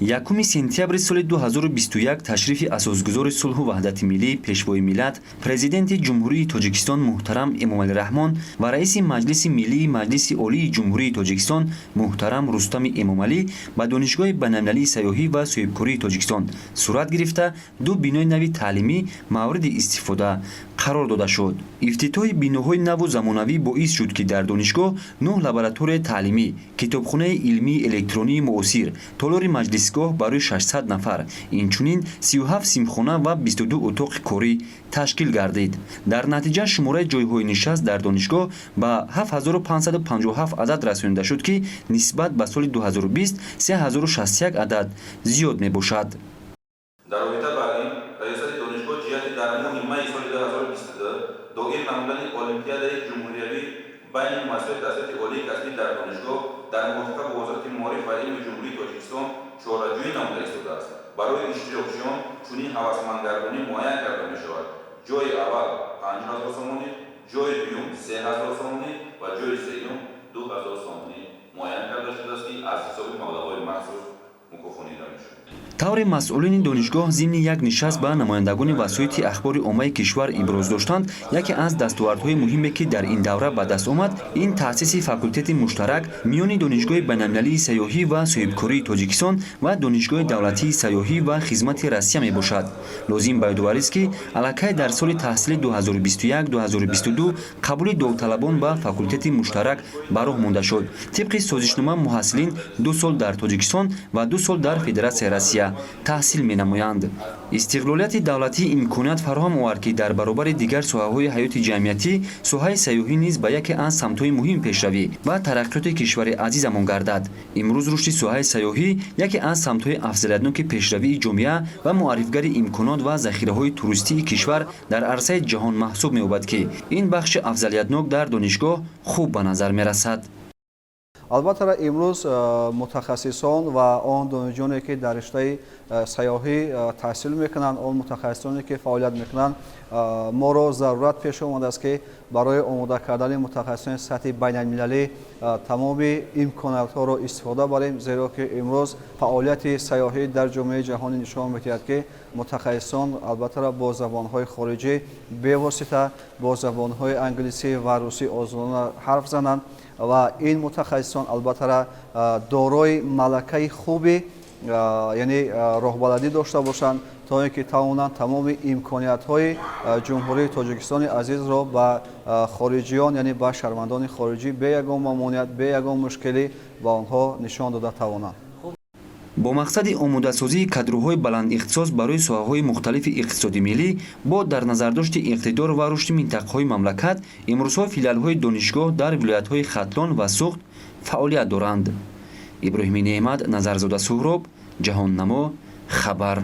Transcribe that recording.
1 сентябри соли 2021 ташрифи асосгузори сулҳу ваҳдати миллӣ, Пешвои миллат, Президенти Ҷумҳурии Тоҷикистон муҳтарам Эмомалӣ Раҳмон ва раиси Маҷлиси Миллии Маҷлиси Олии Ҷумҳурии Тоҷикистон муҳтарам Рустами Эмомалӣ ба Донишгоҳи байналмилалии сайёҳӣ ва соҳибкории Тоҷикистон сурат гирифта, ду бинои нави таълимӣ мавриди истифода қарор дода шуд. Ифтитоҳи биноҳои наву замонавӣ боис шуд, ки дар донишгоҳ нӯҳ лабораторияи таълимӣ, китобхонаи илмии электронии муосир, толори маҷлисгоҳ барои 600 нафар, инчунин 37 синфхона ва 22 утоқи корӣ ташкил гардид. Дар натиҷа шумораи ҷойҳои нишаст дар донишгоҳ ба 7557 адад расонида шуд, ки нисбат ба соли 2020 3061 адад зиёд мебошад. Дар робита бар ин раёсати донишгоҳ ҷиҳати дар моҳи майи соли 2022 доир намудани олимпиадаи ҷумҳуриявӣ байни муассисаҳои таҳсилоти олии касбӣ дар донишгоҳ дар мувофиқа бо Вазорати маориф ва илми Ҷумҳурии Тоҷикистон чораҷӯӣ намуда истодааст. Барои иштирокчиён чунин ҳавасмандгардонӣ муайян карда мешавад: ҷойи аввал 5000 сомонӣ, ҷойи дуюм 3000 сомонӣ ва ҷойи сеюм 2000 сомонӣ муайян карда шудааст, ки аз ҳисоби маблағҳои махсус мукофонида мешавад. Тавре масъулини донишгоҳ зимни як нишаст ба намояндагони васоити ахбори оммаи кишвар иброз доштанд, яке аз дастовардҳои муҳиме, ки дар ин давра ба даст омад, ин таъсиси факултети муштарак миёни Донишгоҳи байналмилалии сайёҳӣ ва соҳибкории Тоҷикистон ва Донишгоҳи давлатии сайёҳӣ ва хизмати Россия мебошад. Лозим ба ёдоварист, ки аллакай дар соли таҳсили 2021-2022 қабули довталабон ба факултети муштарак ба роҳ монда шуд. Тибқи созишнома муҳассилин 2 сол дар Тоҷикистон ва 2 сол дар Федератсияи Россия таҳсил менамоянд. Истиқлолияти давлатӣ имконият фароҳам овард, ки дар баробари дигар соҳаҳои ҳаёти ҷамъиятӣ соҳаи сайёҳӣ низ ба яке аз самтҳои муҳими пешравӣ ва тараққиёти кишвари азизамон гардад. Имрӯз рушди соҳаи сайёҳӣ яке аз самтҳои афзалиятноки пешравии ҷомеа ва муаррифгари имконот ва захираҳои туристии кишвар дар арсаи ҷаҳон маҳсуб меёбад, ки ин бахши афзалиятнок дар донишгоҳ хуб ба назар мерасад. Албатта, имрӯз мутахассисон ва он донишҷӯёне, ки дар риштаи сайёҳӣ таҳсил мекунанд, он мутахассисоне, ки фаъолият мекунанд, моро зарурат пеш омадааст, ки барои омода кардани мутахассисони сатҳи байналмилалӣ тамоми имкониятҳоро истифода барем, зеро ки имрӯз фаъолияти сайёҳӣ дар ҷомеаи ҷаҳонӣ нишон медиҳад, ки мутахассисон, албатта, бо забонҳои хориҷӣ, бевосита бо забонҳои англисӣ ва русӣ озодона ҳарф зананд ва ин мутахассисон, албатта, дорои малакаи хуби, яъне роҳбаладӣ дошта бошанд, то ин ки тавонанд тамоми имкониятҳои Ҷумҳурии Тоҷикистони азизро ба хориҷиён, яъне ба шаҳрвандони хориҷӣ, бе ягон мамоният, бе ягон мушкилӣ ба онҳо нишон дода тавонанд. Бо мақсади омодасозии кадрҳои баландихтисос барои соҳаҳои мухталифи иқтисоди миллӣ бо дар назардошти иқтидор ва рушди минтақаҳои мамлакат, имрӯзҳо филиалҳои донишгоҳ дар вилоятҳои Хатлон ва Суғд фаъолият доранд. Иброҳими Неъмат, Назарзода Суҳроб, Ҷаҳоннамо, хабар.